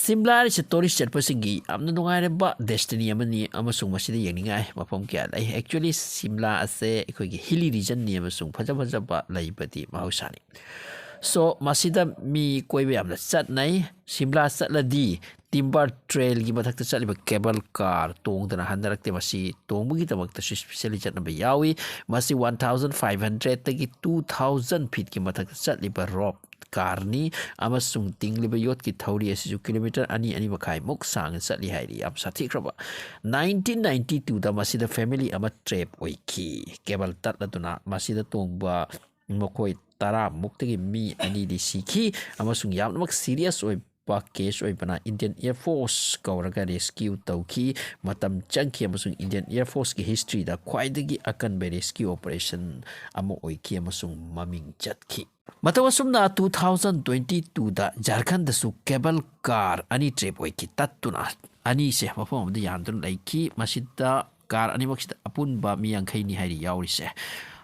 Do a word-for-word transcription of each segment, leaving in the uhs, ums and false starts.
ꯁꯤꯝꯂꯥ ꯍꯥꯏꯔꯤꯁꯦ tourist ꯆꯠꯄꯁꯤꯡꯒꯤ ꯌꯥꯝꯅ ꯅꯨꯡꯉꯥꯏꯔꯕ destiny ꯑꯃꯅꯤ, ꯑꯃꯁꯨꯡ ꯃꯁꯤꯗ ꯌꯦꯡꯅꯤꯡꯉꯥꯏ ꯃꯐꯝ ꯀꯌꯥ ꯂꯩ꯫ Actually, ꯁꯤꯝꯂꯥ ꯑꯁꯦ ꯑꯩꯈꯣꯏꯒꯤ hilly regionꯅꯤ, ꯑꯃꯁꯨꯡ ꯐꯖ ꯐꯖꯕ ꯂꯩꯕꯗꯤ ꯃꯍꯧꯁꯥꯅꯤ꯫ So, ꯃꯁꯤꯗ ꯃꯤ ꯀꯣꯏꯕ ꯌꯥꯝꯅ ꯆꯠꯅꯩ꯫ ꯁꯤꯝꯂꯥ ꯆꯠꯂꯗꯤ timber trailꯒꯤ ꯃꯊꯛꯇ ꯆꯠꯂꯤꯕ cable car ꯇꯣꯡꯗꯅ ꯍꯟꯅꯔꯛꯇꯦ꯫ ꯃꯁꯤ ꯇꯣꯡꯕꯒꯤꯗꯃꯛꯇꯁꯨ specially ꯆꯠꯅꯕ ꯌꯥꯎꯏ꯫ ꯃꯁꯤ one thousand five hundredꯗꯒꯤ two thousand feetꯀꯤ ꯃꯊꯛꯇ ꯆꯠꯂꯤꯕ rope carꯅꯤ, ꯑꯃꯁꯨꯡ ꯇꯤꯡꯂꯤꯕ ꯌꯣꯠꯀꯤ ꯊꯧꯔꯤ ꯑꯁꯤꯁꯨ kilometre ꯑꯅꯤ, ꯑꯅꯤ ꯃꯈꯥꯏꯃꯨꯛ ꯁꯥꯡꯅ ꯆꯠꯂꯤ ꯍꯥꯏꯔꯤ꯫ ꯌꯥꯝ ꯁꯥꯊꯤꯈ꯭ꯔꯕ꯫ Nineteen ninety twoꯗ ꯃꯁꯤꯗ family ꯑꯃ trap ꯑꯣꯏꯈꯤ꯫ Cable ꯇꯠꯂꯗꯨꯅ ꯃꯁꯤꯗ ꯇꯣꯡꯕ ꯃꯈꯣꯏ ꯇꯔꯥꯃꯨꯛꯇꯒꯤ ꯃꯤ ꯑꯅꯤꯗꯤ ꯁꯤꯈꯤ, ꯑꯃꯁꯨꯡ ꯌꯥꯝꯅꯃꯛ serious ꯑꯣꯏꯕ case ꯑꯣꯏꯕꯅ Indian Air Force ꯀꯧꯔꯒ rescue ꯇꯧꯈꯤ꯫ ꯃꯇꯝ ꯆꯪꯈꯤ, ꯑꯃꯁꯨꯡ Indian Air Forceꯀꯤ historyꯗ ꯈ꯭ꯋꯥꯏꯗꯒꯤ ꯑꯀꯟꯕ rescue operation ꯑꯃ ꯑꯣꯏꯈꯤ ꯑꯃꯁꯨꯡ ꯃꯃꯤꯡ ꯆꯠꯈꯤ꯫ ꯃꯇꯧ ꯑꯁꯨꯝꯅ two thousand twenty twoꯗ ꯖꯥꯔꯈꯟꯗꯁꯨ cable car ꯑꯅꯤ trap ꯑꯣꯏꯈꯤ, ꯇꯠꯇꯨꯅ ꯑꯅꯤꯁꯦ ꯃꯐꯝ ꯑꯃꯗ ꯌꯥꯟꯗꯨꯅ ꯂꯩꯈꯤ꯫ ꯃꯁꯤꯗ car ꯑꯅꯤꯃꯛꯁꯤꯗ ꯑꯄꯨꯟꯕ ꯃꯤ ꯌꯥꯡꯈꯩꯅꯤ ꯍꯥꯏꯔꯤ ꯌꯥꯎꯔꯤꯁꯦ꯫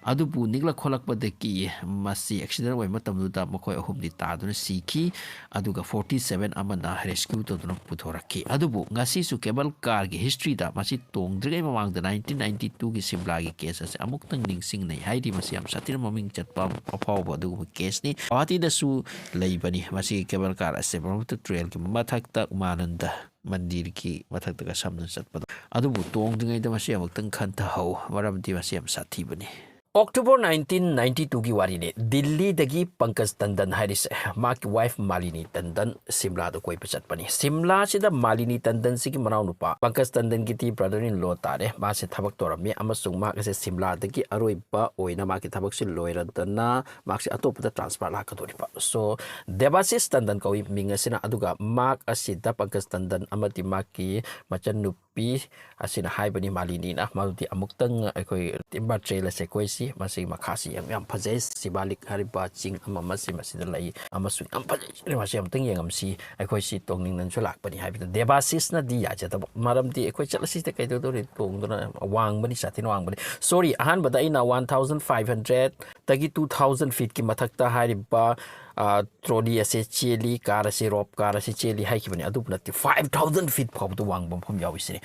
ꯑꯗꯨꯕꯨ ꯅꯤꯛꯂꯛ ꯈꯣꯠꯂꯛꯄꯗꯒꯤ ꯃꯁꯤ accident ꯑꯣꯏꯕ ꯃꯇꯝꯗꯨꯗ ꯃꯈꯣꯏ ꯑꯍꯨꯝꯗꯤ ꯇꯥꯗꯨꯅ ꯁꯤꯈꯤ, ꯑꯗꯨꯒ forty seven ꯑꯃꯅ rescue ꯇꯧꯗꯨꯅ ꯄꯨꯊꯣꯔꯛꯈꯤ꯫ ꯑꯗꯨꯕꯨ ꯉꯁꯤꯁꯨ cable carꯒꯤ historyꯗ ꯃꯁꯤ ꯇꯣꯡꯗ꯭ꯔꯤꯉꯩ ꯃꯃꯥꯡꯗ nineteen ninety twoꯒꯤ ꯁꯤꯝꯂꯥꯒꯤ case ꯑꯁꯤ ꯑꯃꯨꯛꯇꯪ ꯅꯤꯡꯁꯤꯡꯅꯩ ꯍꯥꯏꯔꯤ꯫ ꯃꯁꯤ ꯌꯥꯝ ꯁꯥꯊꯤꯅ ꯃꯃꯤꯡ ꯆꯠꯄ ꯑꯐꯥꯎꯕ ꯑꯗꯨꯒꯨꯝꯕ caseꯅꯤ꯫ ꯒꯨꯋꯥꯍꯥꯇꯤꯗꯁꯨ ꯂꯩꯕꯅꯤ꯫ ꯃꯁꯤꯒꯤ cable car ꯑꯁꯤ ꯕ꯭ꯔꯍꯃꯄꯨꯇ꯭ꯔ trailꯒꯤ ꯃꯊꯛꯇ ꯎꯃꯥꯅꯟꯗ ꯃꯟꯗꯤꯔꯒꯤ ꯃꯊꯛꯇꯒ ꯁꯝꯅ ꯆꯠꯄꯗꯣ꯫ ꯑꯗꯨꯕꯨ ꯇꯣꯡꯗ꯭ꯔꯤꯉꯩꯗ ꯃꯁꯤ ꯑꯃꯨꯛꯇꯪ ꯈꯟꯊꯍꯧ, ꯃꯔꯝꯗꯤ ꯃꯁꯤ ꯌꯥꯝ ꯁꯥꯊꯤꯕꯅꯤ꯫ October nineteen ninety twoꯒꯤ ꯋꯥꯔꯤꯅꯤ꯫ ꯗꯤꯜꯂꯤꯗꯒꯤ ꯄꯪꯀꯖ ꯇꯟꯗꯟ ꯍꯥꯏꯔꯤꯁꯦ, ꯃꯍꯥꯛꯀꯤ wife ꯃꯥꯂꯤꯅꯤ ꯇꯟꯗꯟ ꯁꯤꯝꯂꯥꯗ ꯀꯣꯏꯕ ꯆꯠꯄꯅꯤ꯫ ꯁꯤꯝꯂꯥꯁꯤꯗ ꯃꯥꯂꯤꯅꯤ ꯇꯟꯗꯟꯁꯤꯒꯤ ꯃꯅꯥꯎꯅꯨꯄꯥ ꯄꯪꯀꯖ ꯇꯟꯗꯟꯒꯤꯗꯤ brother in law ꯇꯥꯔꯦ꯫ ꯃꯥꯁꯦ ꯊꯕꯛ ꯇꯧꯔꯝꯃꯤ, ꯑꯃꯁꯨꯡ ꯃꯍꯥꯛ ꯑꯁꯦ ꯁꯤꯝꯂꯥꯗꯒꯤ ꯑꯔꯣꯏꯕ ꯑꯣꯏꯅ ꯃꯥꯒꯤ ꯊꯕꯛꯁꯤ ꯂꯣꯏꯔꯗꯅ ꯃꯍꯥꯛꯁꯦ ꯑꯇꯣꯞꯄꯗ transfer ꯂꯥꯛꯀꯗꯧꯔꯤꯕ꯫ So, ꯗꯦꯕꯥꯁꯤꯁ ꯇꯟꯗꯟ ꯀꯧꯏ ꯃꯤꯡ ꯑꯁꯤꯅ꯫ ꯑꯗꯨꯒ ꯃꯍꯥꯛ ꯑꯁꯤꯗ ꯄꯪꯀꯖ ꯇꯟꯗꯟ ꯑꯃꯗꯤ ꯃꯍꯥꯛꯀꯤ ꯃꯆꯟꯅꯨꯄꯤ ꯑꯁꯤꯅ ꯍꯥꯏꯕꯅꯤ, ꯃꯥꯂꯤꯅꯤꯅ, ꯃꯗꯨꯗꯤ ꯑꯃꯨꯛꯇꯪ ꯑꯩꯈꯣꯏ timber trail ꯑꯁꯦ ꯀꯣꯏꯁꯤ, ꯃꯁꯤꯒꯤ ꯃꯈꯥꯁꯤ ꯌꯥꯝ, ꯌꯥꯝ ꯐꯖꯩ, ꯁꯤꯕꯥꯂꯤꯛ ꯍꯥꯏꯔꯤꯕ ꯆꯤꯡ ꯑꯃ ꯃꯁꯤ ꯃꯁꯤꯗ ꯂꯩ, ꯑꯃꯁꯨꯡ ꯌꯥꯝ ꯐꯖꯩ, ꯃꯁꯤ ꯑꯃꯨꯛꯇꯪ ꯌꯦꯡꯉꯝꯁꯤ, ꯑꯩꯈꯣꯏꯁꯤ ꯇꯣꯡꯅꯤꯡꯗꯅꯁꯨ ꯂꯥꯛꯄꯅꯤ ꯍꯥꯏꯕꯗ ꯗꯦꯕꯥꯁꯤꯁꯅꯗꯤ ꯌꯥꯖꯗꯕ, ꯃꯔꯝꯗꯤ ꯑꯩꯈꯣꯏ ꯆꯠꯂꯁꯤꯗ ꯀꯩꯗꯧꯗꯧꯔꯤ, ꯇꯣꯡꯗꯨꯅ ꯋꯥꯡꯕꯅꯤ, ꯁꯥꯊꯤꯅ ꯋꯥꯡꯕꯅꯤ꯫ Sorry, ꯑꯍꯥꯟꯕꯗ ꯑꯩꯅ one thousand five hundredꯗꯒꯤ two thousand feetꯀꯤ ꯃꯊꯛꯇ ꯍꯥꯏꯔꯤꯕ ꯇ꯭ꯔꯣꯂꯤ ꯑꯁꯦ ꯆꯦꯜꯂꯤ, ꯀꯥꯔ ꯑꯁꯦ, ꯔꯣꯞ ꯀꯥꯔ ꯑꯁꯦ ꯆꯦꯜꯂꯤ ꯍꯥꯏꯈꯤꯕꯅꯤ꯫ ꯑꯗꯨꯕꯨ ꯅꯠꯇꯦ, ꯐꯥꯏꯚ ꯊꯥꯎꯖꯟ ꯐꯤꯠ ꯐꯥꯎꯕꯗ ꯋꯥꯡꯕ ꯃꯐꯝ ꯌꯥꯎꯔꯤꯁꯤꯅꯤ꯫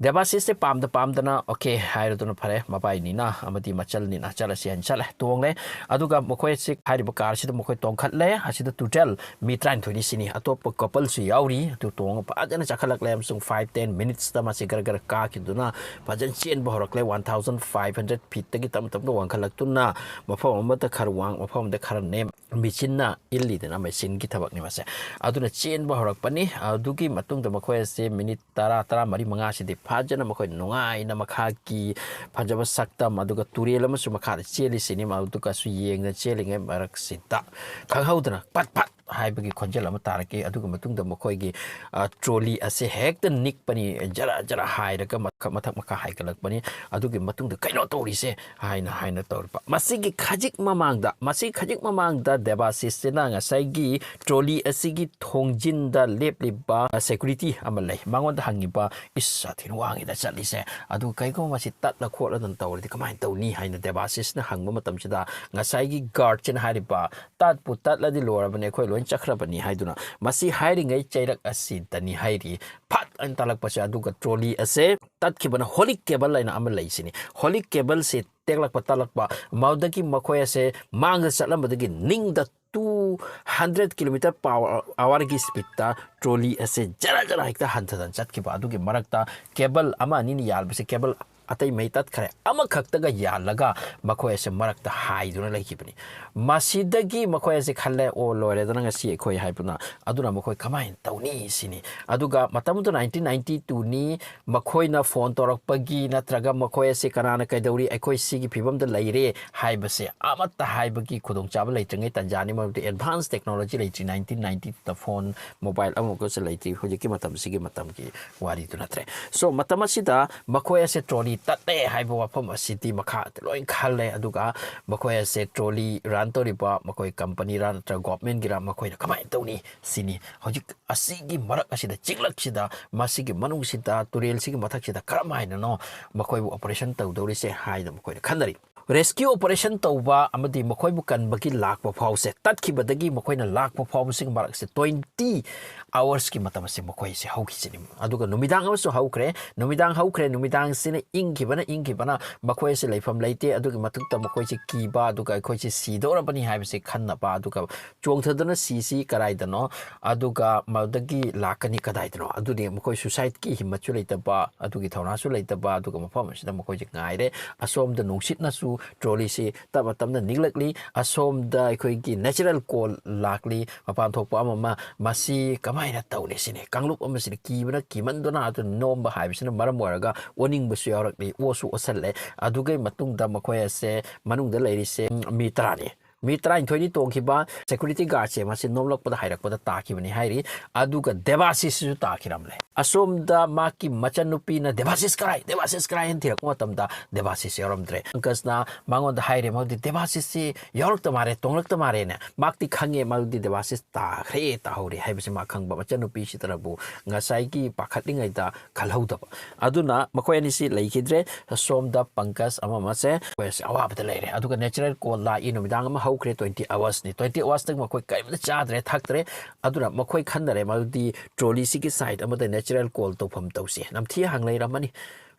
ꯗꯦꯕꯥꯁꯤꯁꯁꯦ ꯄꯥꯝꯗ ꯄꯥꯝꯗꯅ ꯑꯣꯀꯦ ꯍꯥꯏꯔꯗꯨꯅ ꯐꯔꯦ, ꯃꯕꯥꯏꯅꯤꯅ ꯑꯃꯗꯤ ꯃꯆꯜꯅꯤꯅ ꯆꯠꯂꯁꯤ ꯍꯥꯏꯅ ꯆꯠꯂꯦ, ꯇꯣꯡꯂꯦ꯫ ꯑꯗꯨꯒ ꯃꯈꯣꯏ ꯑꯁꯤ ꯍꯥꯏꯔꯤꯕ ꯀꯥꯔꯁꯤꯗ ꯃꯈꯣꯏ ꯇꯣꯡꯈꯠꯂꯦ꯫ ꯑꯁꯤꯗ ꯇꯣꯇꯦꯜ ꯃꯤ ꯇꯔꯥꯅꯤꯊꯣꯏꯅꯤ ꯁꯤꯅꯤ, ꯑꯇꯣꯞꯄ ꯀꯄꯜꯁꯨ ꯌꯥꯎꯔꯤ꯫ ꯑꯗꯨ ꯇꯣꯡꯉ ꯐꯖꯅ ꯆꯥꯈꯠꯂꯛꯂꯦ ꯑꯃꯁꯨꯡ ꯐꯥꯏꯚ ꯇꯦꯟ ꯃꯤꯅꯤꯠꯁꯇ ꯃꯁꯤ ꯒꯔ ꯒꯔ ꯀꯥꯈꯤꯗꯨꯅ ꯐꯖꯅ ꯆꯦꯟꯕ ꯍꯧꯔꯛꯂꯦ꯫ ꯋꯥꯟ ꯊꯥꯎꯖꯟ ꯐꯥꯏꯚ ꯍꯟꯗ꯭ꯔꯦꯠ ꯐꯤꯠꯇꯒꯤ ꯇꯞꯅ ꯇꯞꯅ ꯋꯥꯡꯈꯠꯂꯛꯇꯨꯅ ꯃꯐꯝ ꯑꯃꯗ ꯈꯔ ꯋꯥꯡ, ꯃꯐꯝ ꯑꯃꯗ ꯈꯔ ꯅꯦꯝ, ꯃꯦꯆꯤꯟꯅ ꯏꯜꯂꯤꯗꯅ, ꯃꯦꯆꯤꯟꯒꯤ ꯊꯕꯛꯅꯤ ꯃꯁꯦ꯫ ꯑꯗꯨꯅ ꯆꯦꯟꯕ ꯍꯧꯔꯛꯄꯅꯤ꯫ ꯑꯗꯨꯒꯤ ꯃꯇꯨꯡꯗ ꯃꯈꯣꯏ ꯑꯁꯦ ꯃꯤꯅꯤꯠ ꯇꯔꯥ, ꯇꯔꯥꯃꯔꯤ, ꯃꯉꯥꯁꯤꯗꯤ ꯐꯖꯅ ꯃꯈꯣꯏ ꯅꯨꯡꯉꯥꯏꯅ ꯃꯈꯥꯒꯤ ꯐꯖꯕ ꯁꯛꯇꯝ, ꯑꯗꯨꯒ ꯇꯨꯔꯦꯜ ꯑꯃꯁꯨ ꯃꯈꯥꯗ ꯆꯦꯜꯂꯤꯁꯤꯅꯤ꯫ ꯃꯗꯨꯒꯁꯨ ꯌꯦꯡꯅ ꯆꯦꯜꯂꯤꯉꯩ ꯃꯔꯛꯁꯤꯗ ꯈꯪꯍꯧꯗꯅ ꯄꯠ ꯄꯠ ꯍꯥꯏꯕꯒꯤ ꯈꯣꯟꯖꯦꯜ ꯑꯃ ꯇꯥꯔꯛꯈꯤ꯫ ꯑꯗꯨꯒꯤ ꯃꯇꯨꯡꯗ ꯃꯈꯣꯏꯒꯤ, ꯑ, ꯇ꯭ꯔꯣꯂꯤ ꯑꯁꯦ ꯍꯦꯛꯇ ꯅꯤꯛꯄꯅꯤ, ꯖꯔ ꯖꯔ ꯍꯥꯏꯔꯒ ꯃꯊꯛ, ꯃꯊꯛ ꯃꯈꯥ ꯍꯥꯏꯒꯠꯂꯛꯄꯅꯤ꯫ ꯑꯗꯨꯒꯤ ꯃꯇꯨꯡꯗ ꯀꯩꯅꯣ ꯇꯧꯔꯤꯁꯦ ꯍꯥꯏꯅ, ꯍꯥꯏꯅ ꯇꯧꯔꯛꯄ꯫ ꯃꯁꯤꯒꯤ ꯈꯖꯤꯛ ꯃꯃꯥꯡꯗ, ꯃꯁꯤ ꯈꯖꯤꯛ ꯃꯃꯥꯡꯗ ꯗꯦꯕꯥꯁꯤꯁꯁꯤꯅ ꯉꯁꯥꯏꯒꯤ ꯇ꯭ꯔꯣꯂꯤ ꯑꯁꯤꯒꯤ ꯊꯣꯡꯖꯤꯟꯗ ꯂꯦꯞꯂꯤꯕ ꯁꯦꯀ꯭ꯌꯨꯔꯤꯇꯤ ꯑꯃ ꯂꯩ꯫ ꯃꯉꯣꯟꯗ ꯍꯪꯉꯤꯕ, "ꯏꯁ, ꯁꯥꯊꯤꯅ ꯋꯥꯡꯉꯤꯗ ꯆꯠꯂꯤꯁꯦ꯫ ꯑꯗꯨ ꯀꯩꯒꯨꯝꯕ ꯃꯁꯤ ꯇꯠꯂ ꯈꯣꯠꯂꯗꯅ ꯇꯧꯔꯗꯤ ꯀꯃꯥꯏꯅ ꯇꯧꯅꯤ?" ꯍꯥꯏꯅ ꯗꯦꯕꯥꯁꯤꯁꯅ ꯍꯪꯕ ꯃꯇꯝꯁꯤꯗ, ꯉꯁꯥꯏꯒꯤ ꯒꯥꯔꯗꯁꯤꯅ ꯍꯥꯏꯔꯤꯕ, "ꯇꯠꯄꯨ ꯇꯠꯂꯗꯤ ꯂꯣꯏꯔꯕꯅꯤ, ꯑꯩꯈꯣꯏ ꯂꯣꯏ ꯆꯠꯈ꯭ꯔꯕꯅꯤ" ꯍꯥꯏꯗꯨꯅ꯫ ꯃꯁꯤ ꯍꯥꯏꯔꯤꯉꯩ ꯆꯩꯔꯛ ꯑꯁꯤꯗꯅꯤ ꯍꯥꯏꯔꯤ꯫ ꯐꯠ ꯍꯥꯏꯅ ꯇꯠꯂꯛꯄꯁꯦ, ꯑꯗꯨꯒ ꯇ꯭ꯔꯣꯂꯤ ꯑꯁꯦ ꯇꯠꯈꯤꯕꯅ ꯍꯣꯂꯤꯛ ꯀꯦꯕꯜ ꯍꯥꯏꯅ ꯑꯃ ꯂꯩꯁꯤꯅꯤ꯫ ꯍꯣꯂꯤꯛ ꯀꯦꯕꯜꯁꯦ ꯇꯦꯛꯂꯛꯄ, ꯇꯠꯂꯛꯄ, ꯃꯗꯨꯗꯒꯤ ꯃꯈꯣꯏ ꯑꯁꯦ ꯃꯥꯡꯗ ꯆꯠꯂꯝꯕꯗꯒꯤ ꯅꯤꯡꯗ ꯇꯨ ꯍꯟꯗ꯭ꯔꯦꯠ ꯀꯤꯂꯣꯃꯤꯇꯔ ꯄꯥꯋꯔ ꯑꯋꯥꯔꯒꯤ ꯁ꯭ꯄꯤꯠꯇ ꯇ꯭ꯔꯣꯂꯤ ꯑꯁꯦ ꯖꯔ ꯖꯔ ꯍꯦꯛꯇ ꯍꯟꯊꯗꯅ ꯆꯠꯈꯤꯕ꯫ ꯑꯗꯨꯒꯤ ꯃꯔꯛꯇ ꯀꯦꯕꯜ ꯑꯃ ꯑꯅꯤꯅ ꯌꯥꯜꯕꯁꯦ, ꯀꯦꯕꯜ ꯑꯇꯩ ꯃꯩ ꯇꯠꯈ꯭ꯔꯦ, ꯑꯃꯈꯛꯇꯒ ꯌꯥꯜꯂꯒ ꯃꯈꯣꯏ ꯑꯁꯦ ꯃꯔꯛꯇ ꯍꯥꯏꯗꯨꯅ ꯂꯩꯈꯤꯕꯅꯤ꯫ ꯃꯁꯤꯗꯒꯤ ꯃꯈꯣꯏ ꯑꯁꯦ ꯈꯜꯂꯦ, "ꯑꯣ, ꯂꯣꯏꯔꯦꯗꯅ ꯉꯁꯤ ꯑꯩꯈꯣꯏ" ꯍꯥꯏꯕꯅ꯫ ꯑꯗꯨꯅ ꯃꯈꯣꯏ ꯀꯃꯥꯏꯅ ꯇꯧꯅꯤ ꯁꯤꯅꯤ꯫ ꯑꯗꯨꯒ ꯃꯇꯝꯗꯨꯗ ꯅꯥꯏꯟꯇꯤꯟ ꯅꯥꯏꯟꯇꯤ ꯇꯨꯅꯤ, ꯃꯈꯣꯏꯅ ꯐꯣꯟ ꯇꯧꯔꯛꯄꯒꯤ ꯅꯠꯇ꯭ꯔꯒ ꯃꯈꯣꯏ ꯑꯁꯤ ꯀꯅꯥꯅ ꯀꯩꯗꯧꯔꯤ, ꯑꯩꯈꯣꯏ ꯁꯤꯒꯤ ꯐꯤꯕꯝꯗ ꯂꯩꯔꯦ ꯍꯥꯏꯕꯁꯦ ꯑꯃꯠꯇ ꯍꯥꯏꯕꯒꯤ ꯈꯨꯗꯣꯡꯆꯥꯕ ꯂꯩꯇ꯭ꯔꯤꯉꯩ ꯇꯥꯟꯖꯥꯅꯤ꯫ ꯃꯔꯝꯗꯤ ꯑꯦꯗꯚꯥꯟꯁ ꯇꯦꯛꯅꯣꯂꯣꯖꯤ ꯂꯩꯇ꯭ꯔꯤ, ꯅꯥꯏꯟꯇꯤꯟ ꯅꯥꯏꯟꯇꯤ ꯇꯨꯗ ꯐꯣꯟ, ꯃꯣꯕꯥꯏꯜ ꯑꯃꯐꯥꯎꯁꯨ ꯂꯩꯇ꯭ꯔꯤ, ꯍꯧꯖꯤꯛꯀꯤ ꯃꯇꯝꯁꯤꯒꯤ ꯃꯇꯝꯒꯤ ꯋꯥꯔꯤꯗꯨ ꯅꯠꯇ꯭ꯔꯦ꯫ So, ꯃꯇꯝ ꯑꯁꯤꯗ ꯃꯈꯣꯏ ꯑꯁꯦ ꯇ꯭ꯔꯣꯂꯤ ꯇꯠꯂꯦ ꯍꯥꯏꯕ ꯋꯥꯐꯝ ꯑꯁꯤꯗꯤ ꯃꯈꯥ ꯂꯣꯏ ꯈꯜꯂꯦ꯫ ꯑꯗꯨꯒ ꯃꯈꯣꯏ ꯑꯁꯦ ꯇ꯭ꯔꯣꯂꯤ ꯔꯟ ꯇꯧꯔꯤꯕ ꯃꯈꯣꯏ ꯀꯝꯄꯅꯤꯔ ꯅꯠꯇ꯭ꯔꯒ ꯒꯣꯚꯔꯟꯃꯦꯟꯠꯀꯤꯔ, ꯃꯈꯣꯏꯅ ꯀꯃꯥꯏꯅ ꯇꯧꯅꯤ ꯁꯤꯅꯤ꯫ ꯍꯧꯖꯤꯛ ꯑꯁꯤꯒꯤ ꯃꯔꯛ ꯑꯁꯤꯗ, ꯆꯤꯡꯂꯛꯁꯤꯗ, ꯃꯁꯤꯒꯤ ꯃꯅꯨꯡꯁꯤꯗ, ꯇꯨꯔꯦꯜꯁꯤꯒꯤ ꯃꯊꯛꯁꯤꯗ ꯀꯔꯝ ꯍꯥꯏꯅꯅꯣ ꯃꯈꯣꯏꯕꯨ ꯑꯣꯄꯔꯦꯁꯟ ꯇꯧꯗꯧꯔꯤꯁꯦ ꯍꯥꯏꯅ ꯃꯈꯣꯏꯅ ꯈꯟꯅꯔꯤ꯫ Rescue operation ꯇꯧꯕ ꯑꯃꯗꯤ ꯃꯈꯣꯏꯕꯨ ꯀꯟꯕꯒꯤ ꯂꯥꯛꯄ ꯐꯥꯎꯁꯦ, ꯇꯠꯈꯤꯕꯗꯒꯤ ꯃꯈꯣꯏꯅ ꯂꯥꯛꯄ ꯐꯥꯎꯕꯁꯤꯒꯤ ꯃꯔꯛꯁꯦ twenty hours ꯀꯤ ꯃꯇꯝ ꯑꯁꯦ ꯃꯈꯣꯏꯁꯦ ꯍꯧꯈꯤꯁꯤꯅꯤ꯫ ꯑꯗꯨꯒ ꯅꯨꯃꯤꯗꯥꯡ ꯑꯃꯁꯨ ꯍꯧꯈ꯭ꯔꯦ꯫ ꯅꯨꯃꯤꯗꯥꯡ ꯍꯧꯈ꯭ꯔꯦ꯫ ꯅꯨꯃꯤꯗꯥꯡꯁꯤꯅ ꯏꯪꯈꯤꯕꯅ, ꯏꯪꯈꯤꯕꯅ ꯃꯈꯣꯏ ꯑꯁꯦ ꯂꯩꯐꯝ ꯂꯩꯇꯦ꯫ ꯑꯗꯨꯒꯤ ꯃꯊꯛꯇ ꯃꯈꯣꯏꯁꯦ ꯀꯤꯕ, ꯑꯗꯨꯒ ꯑꯩꯈꯣꯏꯁꯦ ꯁꯤꯗꯧꯔꯕꯅꯤ ꯍꯥꯏꯕꯁꯦ ꯈꯟꯅꯕ, ꯑꯗꯨꯒ ꯆꯣꯡꯊꯗꯨꯅ ꯁꯤꯁꯤ ꯀꯗꯥꯏꯗꯅꯣ, ꯑꯗꯨꯒ ꯃꯗꯨꯗꯒꯤ ꯂꯥꯛꯀꯅꯤ ꯀꯗꯥꯏꯗꯅꯣ꯫ ꯑꯗꯨꯗꯤ ꯃꯈꯣꯏ suicide ꯀꯤ ꯍꯤꯝꯃꯠꯁꯨ ꯂꯩꯇꯕ, ꯑꯗꯨꯒꯤ ꯊꯧꯅꯥꯁꯨ ꯂꯩꯇꯕ, ꯑꯗꯨꯒ ꯃꯐꯝ ꯑꯁꯤꯗ ꯃꯈꯣꯏꯁꯦ ꯉꯥꯏꯔꯦ꯫ ꯑꯁꯣꯝꯗ ꯅꯨꯡꯁꯤꯠꯅꯁꯨ trolley ꯁꯤ ꯇꯞꯅ ꯇꯞꯅ ꯅꯤꯛꯂꯛꯂꯤ꯫ ꯑꯁꯣꯝꯗ ꯑꯩꯈꯣꯏꯒꯤ natural call ꯂꯥꯛꯂꯤ꯫ ꯃꯄꯥꯟ ꯊꯣꯛꯄ ꯑꯃ ꯑꯃ, ꯃꯁꯤ ꯀꯃꯥꯏꯅ ꯇꯧꯅꯤ ꯁꯤꯅꯤ꯫ ꯀꯥꯡꯂꯨꯞ ꯑꯃꯁꯤꯅ ꯀꯤꯕꯅ ꯀꯤꯃꯟꯗꯨꯅ ꯑꯗꯨ ꯅꯣꯝꯕ ꯍꯥꯏꯕꯁꯤꯅ ꯃꯔꯝ ꯑꯣꯏꯔꯒ ꯑꯣꯅꯤꯡꯕꯁꯨ ꯌꯥꯎꯔꯛꯂꯤ, ꯑꯣꯁꯨ ꯑꯣꯁꯜꯂꯦ꯫ ꯑꯗꯨꯒꯤ ꯃꯇꯨꯡꯗ ꯃꯈꯣꯏ ꯑꯁꯦ ꯃꯅꯨꯡꯗ ꯂꯩꯔꯤꯁꯦ ꯃꯤ ꯇꯔꯥꯅꯤ꯫ ꯃꯤ ꯇꯔꯥꯅꯤꯊꯣꯏꯅꯤ ꯇꯣꯡꯈꯤꯕ꯫ Security guard ꯁꯦ ꯃꯁꯤ ꯅꯣꯝꯂꯛꯄꯗ ꯍꯥꯏꯔꯛꯄꯗ ꯇꯥꯈꯤꯕꯅꯤ ꯍꯥꯏꯔꯤ꯫ ꯑꯗꯨꯒ ꯗꯦꯕꯥꯁꯤꯁꯁꯤꯁꯨ ꯇꯥꯈꯤꯔꯝꯂꯦ꯫ ꯑꯁꯣꯝꯗ ꯃꯍꯥꯛꯀꯤ ꯃꯆꯟꯅꯨꯄꯤꯅ "ꯗꯦꯕꯥꯁꯤꯁ ꯀꯔꯥꯏ? ꯗꯦꯕꯥꯁꯤꯁ ꯀꯔꯥꯏ?" ꯍꯥꯏꯅ ꯊꯤꯔꯛꯄ ꯃꯇꯝꯗ ꯗꯦꯕꯥꯁꯤꯁ ꯌꯥꯎꯔꯝꯗ꯭ꯔꯦ꯫ ꯄꯪꯀꯖꯅ ꯃꯉꯣꯟꯗ ꯍꯥꯏꯔꯦ, "ꯃꯗꯨꯗꯤ ꯗꯦꯕꯥꯁꯤꯁꯁꯤ ꯌꯥꯎꯔꯛꯇ ꯃꯥꯜꯂꯦ, ꯇꯣꯡꯂꯛꯇ ꯃꯥꯜꯂꯦꯅ"꯫ ꯃꯍꯥꯛꯇꯤ ꯈꯪꯉꯦ ꯃꯗꯨꯗꯤ ꯗꯦꯕꯥꯁꯤꯁ ꯇꯥꯈ꯭ꯔꯦ, ꯇꯥꯍꯧꯔꯦ ꯍꯥꯏꯕꯁꯤ ꯃꯥ ꯈꯪꯕ꯫ ꯃꯆꯟꯅꯨꯄꯤꯁꯤꯗꯅꯕꯨ ꯉꯁꯥꯏꯒꯤ ꯄꯥꯈꯠꯂꯤꯉꯩꯗ ꯈꯜꯍꯧꯗꯕ꯫ ꯑꯗꯨꯅ ꯃꯈꯣꯏ ꯑꯅꯤꯁꯤ ꯂꯩꯈꯤꯗ꯭ꯔꯦ꯫ ꯁꯣꯝꯗ ꯄꯪꯀꯖ ꯑꯃ ꯑꯃꯁꯦ ꯃꯈꯣꯏ ꯑꯁꯤ ꯑꯋꯥꯕꯗ ꯂꯩꯔꯦ꯫ ꯑꯗꯨꯒ natural call ꯂꯥꯛꯏ, ꯅꯨꯃꯤꯗꯥꯡ ꯑꯃ ꯍꯧꯈ꯭ꯔꯦ, twenty hours ꯅꯤ꯫ Twenty hours ꯇꯒꯤ ꯃꯈꯣꯏ ꯀꯔꯤꯝꯇ ꯆꯥꯗ꯭ꯔꯦ, ꯊꯛꯇ꯭ꯔꯦ꯫ ꯑꯗꯨꯅ ꯃꯈꯣꯏ ꯈꯟꯅꯔꯦ, ꯃꯗꯨꯗꯤ trolley ꯁꯤꯒꯤ side ꯑꯃꯗ natural call ꯇꯧꯐꯝ ꯇꯧꯁꯦ꯫ ꯅꯝꯊꯤ ꯍꯥꯡ ꯂꯩꯔꯝꯃꯅꯤ꯫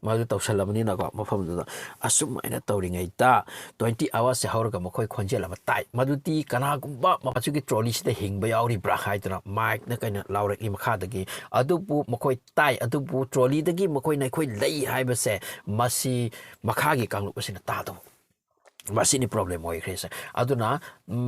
ꯃꯗꯨ ꯇꯧꯁꯜꯂꯕꯅꯤꯅꯀꯣ, ꯃꯐꯝꯗꯨꯗ꯫ ꯑꯁꯨꯃꯥꯏꯅ ꯇꯧꯔꯤꯉꯩꯗ twenty hours ꯁꯦ ꯍꯧꯔꯒ ꯃꯈꯣꯏ ꯈꯣꯟꯖꯦꯜ ꯑꯃ ꯇꯥꯏ꯫ ꯃꯗꯨꯗꯤ ꯀꯅꯥꯒꯨꯝꯕ ꯃꯁꯤꯒꯤ trolley ꯁꯤꯗ ꯍꯤꯡꯕ ꯌꯥꯎꯔꯤꯕ꯭ꯔꯥ ꯍꯥꯏꯗꯨꯅ mike ꯅ ꯀꯩꯅ ꯂꯥꯎꯔꯛꯏ ꯃꯈꯥꯗꯒꯤ꯫ ꯑꯗꯨꯕꯨ ꯃꯈꯣꯏ ꯇꯥꯏ, ꯑꯗꯨꯕꯨ trolley ꯗꯒꯤ ꯃꯈꯣꯏꯅ ꯑꯩꯈꯣꯏ ꯂꯩ ꯍꯥꯏꯕꯁꯦ ꯃꯁꯤ ꯃꯈꯥꯒꯤ ꯀꯥꯡꯂꯨꯞ ꯑꯁꯤꯅ ꯇꯥꯗꯕ꯫ ꯃꯁꯤꯅꯤ problem ꯑꯣꯏꯈ꯭ꯔꯤꯁꯦ꯫ ꯑꯗꯨꯅ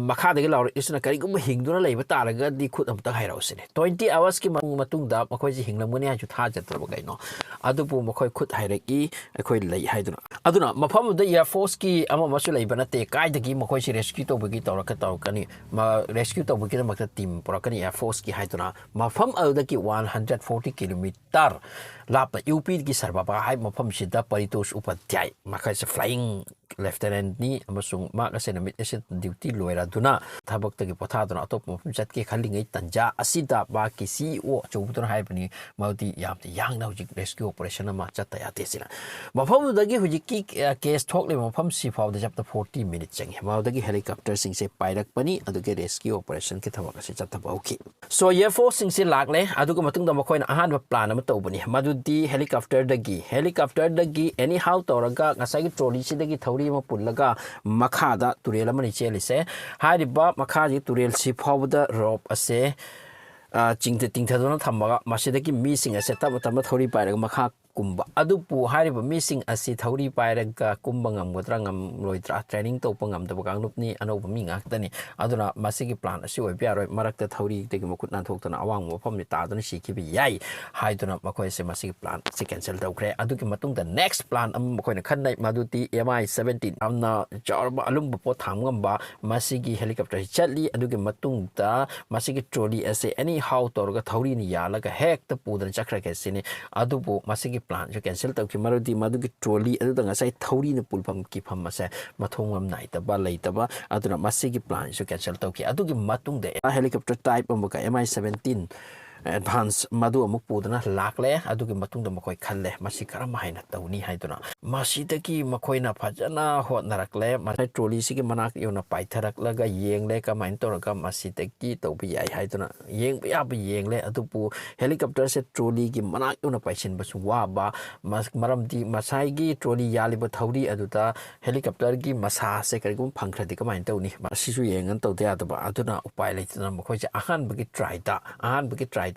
ꯃꯈꯥꯗꯒꯤ ꯂꯥꯎꯔꯛꯏꯁꯤꯅ ꯀꯔꯤꯒꯨꯝꯕ ꯍꯤꯡꯗꯨꯅ ꯂꯩꯕ ꯇꯥꯔꯒꯗꯤ ꯈꯨꯠ ꯑꯃꯇꯪ ꯍꯥꯏꯔꯛꯎꯁꯤꯅꯦ꯫ Twenty hours ꯀꯤ ꯃꯇꯨꯡ-, ꯃꯇꯨꯡꯗ ꯃꯈꯣꯏꯁꯦ ꯍꯤꯡꯂꯝꯒꯅꯤ ꯍꯥꯏꯁꯨ ꯊꯥꯖꯗ꯭ꯔꯕ ꯀꯩꯅꯣ꯫ ꯑꯗꯨꯕꯨ ꯃꯈꯣꯏ ꯈꯨꯠ ꯍꯥꯏꯔꯛꯏ, "ꯑꯩꯈꯣꯏ ꯂꯩ" ꯍꯥꯏꯗꯨꯅ꯫ ꯑꯗꯨꯅ ꯃꯐꯝ ꯑꯗꯨꯗ Air Force ꯀꯤ ꯑꯃ ꯑꯃꯁꯨ ꯂꯩꯕ ꯅꯠꯇꯦ꯫ ꯀꯥꯏꯗꯒꯤ ꯃꯈꯣꯏꯁꯤ rescue ꯇꯧꯕꯒꯤ ꯇꯧꯔꯛꯀ-, ꯇꯧꯔꯛꯀꯅꯤ? ꯃ-, rescue ꯇꯧꯕꯒꯤꯗꯃꯛꯇ team ꯄꯨꯔꯛꯀꯅꯤ Air Force ꯀꯤ ꯍꯥꯏꯗꯨꯅ꯫ ꯃꯐꯝ ꯑꯗꯨꯗꯒꯤ one hundred forty kilometer ꯂꯥꯞꯄ ꯌꯨ ꯄꯤꯒꯤ ꯁꯔꯕꯥꯕꯥ ꯍꯥꯏꯕ ꯃꯐꯝꯁꯤꯗ ꯄꯔꯤꯇꯣꯁ ꯎꯄꯥꯙ꯭ꯌꯥꯏ ꯃꯈꯣꯏꯁꯦ flying ꯂꯦꯐꯇꯦꯅꯦꯟꯠꯅꯤ ꯑꯃꯁꯨꯡ ꯃꯍꯥꯛ ꯑꯁꯦ ꯅꯨꯃꯤꯠ ꯑꯁꯤꯗ ꯗ꯭ꯌꯨꯇꯤ ꯂꯣꯏꯔꯗꯨꯅ ꯊꯕꯛꯇꯒꯤ ꯄꯣꯊꯥꯗꯨꯅ ꯑꯇꯣꯞꯄ ꯃꯐꯝ ꯆꯠꯀꯦ ꯈꯜꯂꯤꯉꯩ ꯇꯟꯖꯥ ꯑꯁꯤꯗ ꯃꯍꯥꯛꯀꯤ ꯁꯤ ꯏ ꯑꯣ ꯑꯆꯧꯕꯗꯨꯅ ꯍꯥꯏꯕꯅꯤ, ꯃꯗꯨꯗꯤ ꯌꯥꯝꯅ ꯌꯥꯡꯅ ꯍꯧꯖꯤꯛ ꯔꯦꯁꯀ꯭ꯌꯨ ꯑꯣꯄꯔꯦꯁꯟ ꯑꯃ ꯆꯠꯇ ꯌꯥꯗꯦ ꯁꯤꯅ꯫ ꯃꯐꯝꯗꯨꯗꯒꯤ ꯍꯧꯖꯤꯛꯀꯤ, ꯑ, ꯀꯦꯁ ꯊꯣꯛꯂꯤꯕ ꯃꯐꯝꯁꯤ ꯐꯥꯎꯕꯗ ꯆꯞꯇ ꯐꯣꯔꯇꯤ ꯃꯤꯅꯤꯠ ꯆꯪꯉꯤ꯫ ꯃꯗꯨꯗꯒꯤ ꯍꯦꯂꯤꯀꯣꯞꯇꯔꯁꯤꯡꯁꯦ ꯄꯥꯏꯔꯛꯄꯅꯤ, ꯑꯗꯨꯒ ꯔꯦꯁꯀ꯭ꯌꯨ ꯑꯣꯄꯔꯦꯁꯟꯒꯤ ꯊꯕꯛ ꯑꯁꯤ ꯆꯠꯊꯕ ꯍꯧꯈꯤ꯫ ꯁꯣ ꯌꯨ ꯑꯦꯐ ꯑꯣꯁꯤꯡꯁꯦ ꯂꯥꯛꯂꯦ, ꯑꯗꯨꯒ ꯃꯇꯨꯡꯗ ꯃꯈꯣꯏꯅ ꯑꯍꯥꯟꯕ ꯄ꯭ꯂꯥꯟ ꯑꯃ ꯇꯧꯕꯅꯤ, ꯃꯗꯨꯗꯤ ꯍꯦꯂꯤꯀꯣꯞꯇꯔꯗꯒꯤ, ꯍꯦꯂꯤꯀꯣꯞꯇꯔꯗꯒꯤ ꯑꯦꯅꯤ ꯍꯥꯎ ꯇꯧꯔꯒ ꯉꯁꯥꯏꯒꯤ ꯇ꯭ꯔꯣꯂꯤꯁꯤꯗꯒꯤ ꯊꯧꯔꯤ ꯑꯃ ꯄꯨꯜꯂꯒ ꯃꯈꯥꯗ ꯇꯨꯔꯦꯜ ꯑꯃꯅꯤ ꯆꯦꯜꯂꯤꯁꯦ꯫ ꯍꯥꯏꯔꯤꯕ ꯃꯈꯥꯒꯤ ꯇꯨꯔꯦꯜꯁꯤ ꯐꯥꯎꯕꯗ ꯔꯣꯞ ꯑꯁꯦ, ꯑ, ꯆꯤꯡꯊ-, ꯇꯤꯡꯊꯗꯨꯅ ꯊꯝꯃꯒ ꯃꯁꯤꯗꯒꯤ ꯃꯤꯁꯤꯡ ꯑꯁꯦ ꯇꯞꯅ ꯇꯞꯅ ꯊꯧꯔꯤ ꯄꯥꯏꯔꯒ ꯃꯈꯥ ꯀꯨꯝꯕ꯫ ꯑꯗꯨꯕꯨ ꯍꯥꯏꯔꯤꯕ ꯃꯤꯁꯤꯡ ꯑꯁꯤ ꯊꯧꯔꯤ ꯄꯥꯏꯔꯒ ꯀꯨꯝꯕ ꯉꯝꯒꯗ꯭ꯔꯥ ꯉꯝꯂꯣꯏꯗ꯭ꯔꯥ, ꯇ꯭ꯔꯦꯅꯤꯡ ꯇꯧꯕ ꯉꯝꯗꯕ ꯀꯥꯡꯂꯨꯞꯅꯤ, ꯑꯅꯧꯕ ꯃꯤ ꯉꯥꯛꯇꯅꯤ꯫ ꯑꯗꯨꯅ ꯃꯁꯤꯒꯤ ꯄ꯭ꯂꯥꯟ ꯑꯁꯤ ꯑꯣꯏꯕ ꯌꯥꯔꯣꯏ, ꯃꯔꯛꯇ ꯊꯧꯔꯤꯗꯒꯤ ꯃꯈꯨꯠ ꯅꯥꯟꯊꯣꯛꯇꯨꯅ ꯑꯋꯥꯡꯕ ꯃꯐꯝꯗ ꯇꯥꯗꯨꯅ ꯁꯤꯈꯤꯕ ꯌꯥꯏ ꯍꯥꯏꯗꯨꯅ ꯃꯈꯣꯏꯁꯦ ꯃꯁꯤꯒꯤ ꯄ꯭ꯂꯥꯟ ꯑꯁꯤ ꯀꯦꯟꯁꯦꯜ ꯇꯧꯈ꯭ꯔꯦ꯫ ꯑꯗꯨꯒꯤ ꯃꯇꯨꯡꯗ ꯅꯦꯛꯁ ꯄ꯭ꯂꯥꯟ ꯑꯃ ꯃꯈꯣꯏꯅ ꯈꯟꯅꯩ, ꯃꯗꯨꯗꯤ ꯑꯦꯝ ꯑꯥꯏ ꯁꯕꯦꯟꯇꯤꯟ, ꯌꯥꯝꯅ ꯆꯥꯎꯔꯕ ꯑꯂꯨꯝꯕ ꯄꯣꯠ ꯊꯥꯡꯕ ꯉꯝꯕ ꯃꯁꯤꯒꯤ ꯍꯦꯂꯤꯀꯣꯞꯇꯔꯁꯤ ꯆꯠꯂꯤ꯫ ꯑꯗꯨꯒꯤ ꯃꯇꯨꯡꯗ ꯃꯁꯤꯒꯤ ꯇ꯭ꯔꯣꯂꯤ ꯑꯁꯦ ꯑꯦꯅꯤ ꯍꯥꯎ ꯇꯧꯔꯒ ꯊꯧꯔꯤꯅ ꯌꯥꯜꯂꯒ ꯍꯦꯛꯇ ꯄꯨꯗꯅ ꯆꯠꯈ꯭ꯔꯒꯦ ꯁꯤꯅꯤ꯫ ꯑꯗꯨꯕꯨ ꯃꯁꯤꯒꯤ ꯄ꯭ꯂꯥꯟꯁꯨ ꯀꯦꯟꯁꯦꯜ ꯇꯧꯈꯤ, ꯃꯔꯝꯗꯤ ꯃꯗꯨꯒꯤ ꯇ꯭ꯔꯣꯂꯤ ꯑꯗꯨꯗ ꯉꯁꯥꯏ ꯊꯧꯔꯤꯅ ꯄꯨꯐꯝ ꯀꯤꯐꯝ ꯑꯁꯦ ꯃꯊꯣꯡ ꯃꯔꯝ ꯅꯥꯏꯗꯕ ꯂꯩꯇꯕ, ꯑꯗꯨꯅ ꯃꯁꯤꯒꯤ ꯄ꯭ꯂꯥꯟꯁꯨ ꯀꯦꯟꯁꯦꯜ ꯇꯧꯈꯤ꯫ ꯑꯗꯨꯒꯤ ꯃꯇꯨꯡꯗ ꯍꯦꯂꯤꯀꯣꯞꯇꯔ ꯇꯥꯏꯞ ꯑꯃꯒ ꯑꯦꯝ ꯑꯥꯏ ꯁꯕꯦꯟꯇꯤꯟ ꯑꯦꯗꯚꯥꯟꯁ ꯃꯗꯨ ꯑꯃꯨꯛ ꯄꯨꯗꯨꯅ ꯂꯥꯛꯂꯦ꯫ ꯑꯗꯨꯒꯤ ꯃꯇꯨꯡꯗ ꯃꯈꯣꯏ ꯈꯜꯂꯦ, ꯃꯁꯤ ꯀꯔꯝ ꯍꯥꯏꯅ ꯇꯧꯅꯤ ꯍꯥꯏꯗꯨꯅ꯫ ꯃꯁꯤꯗꯒꯤ ꯃꯈꯣꯏꯅ ꯐꯖꯅ ꯍꯣꯠꯅꯔꯛꯂꯦ꯫ ꯃꯁꯥꯏ ꯇ꯭ꯔꯣꯂꯤꯁꯤꯒꯤ ꯃꯅꯥꯛ ꯌꯧꯅ ꯄꯥꯏꯊꯔꯛꯂꯒ ꯌꯦꯡꯂꯦ, ꯀꯃꯥꯏꯅ ꯇꯧꯔꯒ ꯃꯁꯤꯗꯒꯤ ꯇꯧꯕ ꯌꯥꯏ ꯍꯥꯏꯗꯨꯅ ꯌꯦꯡꯕ ꯌꯥꯕ ꯌꯦꯡꯂꯦ꯫ ꯑꯗꯨꯕꯨ ꯍꯦꯂꯤꯀꯣꯞꯇꯔꯁꯦ ꯇ꯭ꯔꯣꯂꯤꯒꯤ ꯃꯅꯥꯛ ꯌꯧꯅ ꯄꯥꯏꯁꯤꯟꯕꯁꯨ ꯋꯥꯕ, ꯃ-, ꯃꯔꯝꯗꯤ ꯉꯁꯥꯏꯒꯤ ꯇ꯭ꯔꯣꯂꯤ ꯌꯥꯜꯂꯤꯕ ꯊꯧꯔꯤ ꯑꯗꯨꯗ ꯍꯦꯂꯤꯀꯣꯞꯇꯔꯒꯤ ꯃꯁꯥꯁꯦ ꯀꯔꯤꯒꯨꯝꯕ ꯐꯪꯈ꯭ꯔꯗꯤ ꯀꯃꯥꯏꯅ ꯇꯧꯅꯤ? ꯃꯁꯤꯁꯨ ꯌꯦꯡꯉꯅ ꯇꯧꯗ ꯌꯥꯗꯕ꯫ ꯑꯗꯨꯅ ꯎꯄꯥꯏ ꯂꯩꯇꯗꯅ ꯃꯈꯣꯏꯁꯦ ꯑꯍꯥꯟꯕꯒꯤ ꯇ꯭ꯔꯥꯏꯗ, ꯑꯍꯥꯟꯕꯒꯤ ꯇ꯭ꯔꯥꯏꯗ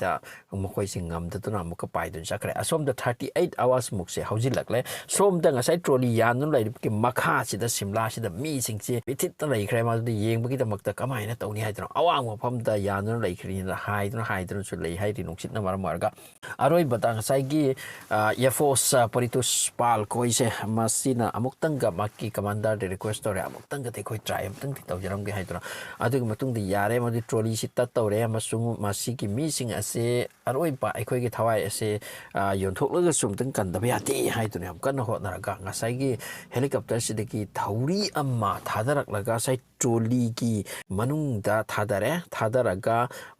ꯃꯈꯣꯏꯁꯦ ꯉꯝꯗꯗꯨꯅ ꯑꯃꯨꯛꯀ ꯄꯥꯏꯗꯨꯅ ꯆꯠꯈ꯭ꯔꯦ꯫ ꯑꯁꯣꯝꯗ ꯊꯥꯔꯇꯤ ꯑꯩꯠ ꯑꯋꯥꯔꯁꯃꯨꯛꯁꯦ ꯍꯧꯖꯤꯜꯂꯛꯂꯦ꯫ ꯁꯣꯝꯗ ꯉꯁꯥꯏ ꯇ꯭ꯔꯣꯂꯤ ꯌꯥꯟꯗꯨꯅ ꯂꯩꯔꯤꯕꯒꯤ ꯃꯈꯥꯁꯤꯗ, ꯁꯤꯝꯂꯥꯁꯤꯗ ꯃꯤꯁꯤꯡꯁꯦ ꯄꯤꯊꯤꯠꯇ ꯂꯩꯈ꯭ꯔꯦ꯫ ꯃꯗꯨꯗ ꯌꯦꯡꯕꯒꯤꯗꯃꯛꯇ ꯀꯃꯥꯏꯅ ꯇꯧꯅꯤ ꯍꯥꯏꯗꯅ ꯑꯋꯥꯡꯕ ꯃꯐꯝꯗ ꯌꯥꯟꯗꯨꯅ ꯂꯩꯈ꯭ꯔꯤꯅ ꯍꯥꯏꯗꯨꯅ, ꯍꯥꯏꯗꯨꯅꯁꯨ ꯂꯩ ꯍꯥꯏꯔꯤ, ꯅꯨꯡꯁꯤꯠꯅ ꯃꯔꯝ ꯑꯣꯏꯔꯒ꯫ ꯑꯔꯣꯏꯕꯗ ꯉꯁꯥꯏꯒꯤ, ꯑ, ꯑꯦꯐ ꯑꯣꯁ, ꯑ, ꯄꯔꯤꯇꯨꯁ ꯄꯥꯜ ꯈꯣꯏꯁꯦ, ꯃꯁꯤꯅ ꯑꯃꯨꯛꯇꯪꯒ ꯃꯍꯥꯛꯀꯤ ꯀꯃꯥꯟꯗꯔꯗ ꯔꯤꯀ꯭ꯋꯦꯁ ꯇꯧꯔꯦ, "ꯑꯃꯨꯛꯇꯪꯒꯗꯤ ꯑꯩꯈꯣꯏ ꯇ꯭ꯔꯥꯏ ꯑꯃꯨꯛꯇꯪꯗꯤ ꯇꯧꯖꯔꯝꯒꯦ" ꯍꯥꯏꯗꯨꯅ꯫ ꯑꯗꯨꯒꯤ ꯃꯇꯨꯡꯗ ꯌꯥꯔꯦ, ꯃꯗꯨ ꯇ꯭ꯔꯣꯂꯤꯁꯤ ꯇꯠ ꯇꯧꯔꯦ ꯑꯃꯁꯨꯡ ꯃꯁꯤꯒꯤ ꯃꯤꯁꯤꯡ ꯁꯦ ꯑꯔꯣꯏꯕ ꯑꯩꯈꯣꯏꯒꯤ ꯊꯋꯥꯏ ꯑꯁꯦ, ꯑ, ꯌꯣꯟꯊꯣꯛꯂꯒꯁꯨ ꯑꯝꯇꯪ ꯀꯟꯗꯕ ꯌꯥꯗꯦ ꯍꯥꯏꯗꯨꯅ ꯌꯥꯝ ꯀꯟꯅ ꯍꯣꯠꯅꯔꯒ ꯉꯁꯥꯏꯒꯤ helicopterꯁꯤꯗꯒꯤ ꯊꯧꯔꯤ ꯑꯃ ꯊꯥꯗꯔꯛꯂꯒ ꯉꯁꯥꯏ trolleyꯒꯤ ꯃꯅꯨꯡꯗ ꯊꯥꯗꯔꯦ꯫ ꯊꯥꯗꯔꯒ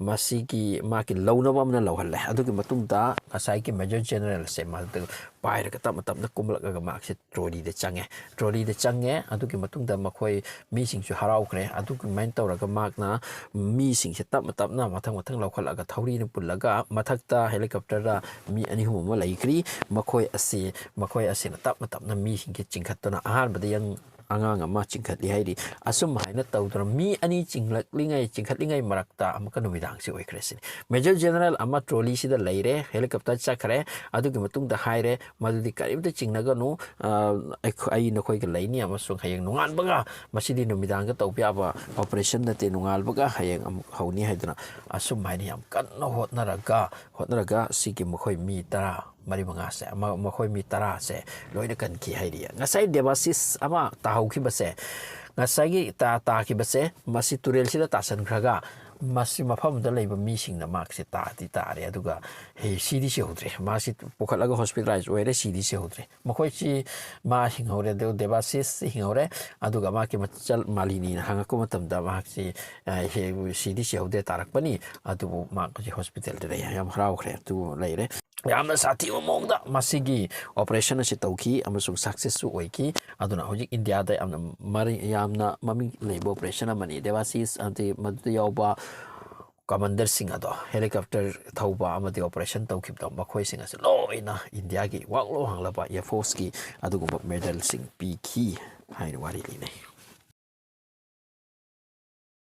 ꯃꯁꯤꯒꯤ ꯃꯥꯒꯤ ꯂꯧꯅꯕ ꯑꯃꯅ ꯂꯧꯍꯜꯂꯦ꯫ ꯑꯗꯨꯒꯤ ꯃꯇꯨꯡꯗ ꯉꯁꯥꯏꯒꯤ Major Generalꯁꯦ ꯃꯗꯨ ꯄꯥꯏꯔꯒ ꯇꯞꯅ ꯇꯞꯅ ꯀꯨꯝꯂꯛꯂꯒ ꯃꯍꯥꯛꯁꯦ trolleyꯗ ꯆꯪꯉꯦ꯫ trolleyꯗ ꯆꯪꯉꯦ꯫ ꯑꯗꯨꯒꯤ ꯃꯇꯨꯡꯗ ꯃꯈꯣꯏ ꯃꯤꯁꯤꯡꯁꯨ ꯍꯔꯥꯎꯈ꯭ꯔꯦ꯫ ꯑꯗꯨꯃꯥꯏꯅ ꯇꯧꯔꯒ ꯃꯍꯥꯛꯅ ꯃꯤꯁꯤꯡꯁꯦ ꯇꯞꯅ ꯇꯞꯅ ꯃꯊꯪ ꯃꯊꯪ ꯂꯧꯈꯠꯂꯒ ꯊꯧꯔꯤꯅ ꯄꯨꯜꯂꯒ ꯃꯊꯛꯇ helicopterꯗ ꯃꯤ ꯑꯅꯤ ꯑꯍꯨꯝ ꯑꯃ ꯂꯩꯈ꯭ꯔꯤ꯫ ꯃꯈꯣꯏ ꯑꯁꯤ, ꯃꯈꯣꯏ ꯑꯁꯤꯅ ꯇꯞꯅ ꯇꯞꯅ ꯃꯤꯁꯤꯡꯁꯦ ꯆꯤꯡꯈꯠꯇꯨꯅ ꯑꯍꯥꯟꯕꯗ young ꯑꯉꯥꯡ ꯑꯃ ꯆꯤꯡꯈꯠꯂꯤ ꯍꯥꯏꯔꯤ꯫ ꯑꯁꯨꯝ ꯍꯥꯏꯅ ꯇꯧꯗꯨꯅ ꯃꯤ ꯑꯅꯤ ꯆꯤꯡꯂꯛꯂꯤꯉꯩ, ꯆꯤꯡꯈꯠꯂꯤꯉꯩ ꯃꯔꯛꯇ ꯑꯃꯨꯛꯀ ꯅꯨꯃꯤꯗꯥꯡꯁꯤ ꯑꯣꯏꯈ꯭ꯔꯦ ꯁꯤꯅꯤ꯫ Major General ꯑꯃ trolleyꯁꯤꯗ ꯂꯩꯔꯦ, helicopter ꯆꯠꯈ꯭ꯔꯦ꯫ ꯑꯗꯨꯒꯤ ꯃꯇꯨꯡꯗ ꯍꯥꯏꯔꯦ, "ꯃꯗꯨꯗꯤ ꯀꯔꯤꯝꯇ ꯆꯤꯡꯅꯒꯅꯨ, ꯑ, ꯑꯩꯈꯣ-, ꯑꯩ ꯅꯈꯣꯏꯒ ꯂꯩꯅꯤ ꯑꯃꯁꯨꯡ ꯍꯌꯦꯡ ꯅꯣꯡꯉꯥꯟꯕꯒ ꯃꯁꯤꯗꯤ ꯅꯨꯃꯤꯗꯥꯡꯗ ꯇꯧꯕ ꯌꯥꯕ operation ꯅꯠꯇꯦ, ꯅꯣꯡꯉꯥꯟꯕꯒ ꯍꯌꯦꯡ ꯑꯃꯨꯛ ꯍꯧꯅꯤ" ꯍꯥꯏꯗꯨꯅ ꯑꯁꯨꯝ ꯍꯥꯏꯅ ꯌꯥꯝ ꯀꯟꯅ ꯍꯣꯠꯅꯔꯒ, ꯍꯣꯠꯅꯔꯒ ꯁꯤꯒꯤ ꯃꯈꯣꯏ ꯃꯤ ꯇꯔꯥ ꯃꯔꯤ ꯃꯉꯥꯁꯦ, ꯑꯃ, ꯃꯈꯣꯏ ꯃꯤ ꯇꯔꯥꯁꯦ ꯂꯣꯏꯅ ꯀꯟꯈꯤ ꯍꯥꯏꯔꯤ꯫ ꯉꯁꯥꯏ ꯗꯦꯕꯥꯁꯤꯁ ꯑꯃ ꯇꯥꯍꯧꯈꯤꯕꯁꯦ, ꯉꯁꯥꯏꯒꯤ ꯇꯥ-, ꯇꯥꯈꯤꯕꯁꯦ, ꯃꯁꯤ ꯇꯨꯔꯦꯜꯁꯤꯗ ꯇꯥꯁꯟꯈ꯭ꯔꯒ ꯃꯁꯤ ꯃꯐꯝꯗ ꯂꯩꯕ ꯃꯤꯁꯤꯡꯅ ꯃꯍꯥꯛꯁꯦ ꯇꯥꯗꯤ ꯇꯥꯔꯦ, ꯑꯗꯨꯒ ꯍꯦ, ꯁꯤꯗꯤ ꯁꯤꯍꯧꯗ꯭ꯔꯦ꯫ ꯃꯥꯁꯤ ꯄꯨꯈꯠꯂꯒ hospitalize ꯑꯣꯏꯔꯦ, ꯁꯤꯗꯤ ꯁꯤꯍꯧꯗ꯭ꯔꯦ꯫ ꯃꯈꯣꯏꯁꯤ, ꯃꯥ ꯍꯤꯡꯍꯧꯔꯦ, ꯑꯗꯨ ꯗꯦꯕꯥꯁꯤꯁꯁꯤ ꯍꯤꯡꯍꯧꯔꯦ꯫ ꯑꯗꯨꯒ ꯃꯍꯥꯛꯀꯤ ꯃꯆꯜ ꯃꯥꯂꯤꯅꯤꯅ ꯍꯪꯉꯛꯄ ꯃꯇꯝꯗ ꯃꯍꯥꯛꯁꯤ, ꯑ, ꯍꯦ, ꯁꯤꯗꯤ ꯁꯤꯍꯧꯗꯦ, ꯇꯥꯔꯛꯄꯅꯤ, ꯑꯗꯨꯕꯨ ꯃꯍꯥꯛ ꯍꯧꯖꯤꯛ hospitalꯗ ꯂꯩ꯫ ꯌꯥꯝ ꯍꯔꯥꯎꯈ꯭ꯔꯦ꯫ ꯑꯗꯨ ꯂꯩꯔꯦ꯫ ꯌꯥꯝꯅ ꯁꯥꯊꯤꯕ ꯃꯑꯣꯡꯗ ꯃꯁꯤꯒꯤ operation ꯑꯁꯤ ꯇꯧꯈꯤ ꯑꯃꯁꯨꯡ successꯁꯨ ꯑꯣꯏꯈꯤ꯫ ꯑꯗꯨꯅ ꯍꯧꯖꯤꯛ ꯏꯟꯗꯤꯌꯥꯗ ꯌꯥꯝꯅ ꯃꯔꯤ-, ꯌꯥꯝꯅ ꯃꯃꯤꯡ ꯂꯩꯕ operation ꯑꯃꯅꯤ꯫ ꯗꯦꯕꯥꯁꯤꯁ ꯑꯃꯗꯤ ꯃꯗꯨꯗ ꯌꯥꯎꯕ commanderꯁꯤꯡ ꯑꯗꯣ, helicopter ꯊꯧꯕ ꯑꯃꯗꯤ operation ꯇꯧꯈꯤꯕꯗꯣ, ꯃꯈꯣꯏꯁꯤꯡ ꯑꯁꯤ ꯂꯣꯏꯅ ꯏꯟꯗꯤꯌꯥꯒꯤ ꯋꯥꯡꯂꯣ ꯋꯥꯡꯂꯕ Air Forceꯀꯤ ꯑꯗꯨꯒꯨꯝꯕ medalꯁꯤꯡ ꯄꯤꯈꯤ ꯍꯥꯏꯅ ꯋꯥꯔꯤ ꯂꯩꯅꯩ꯫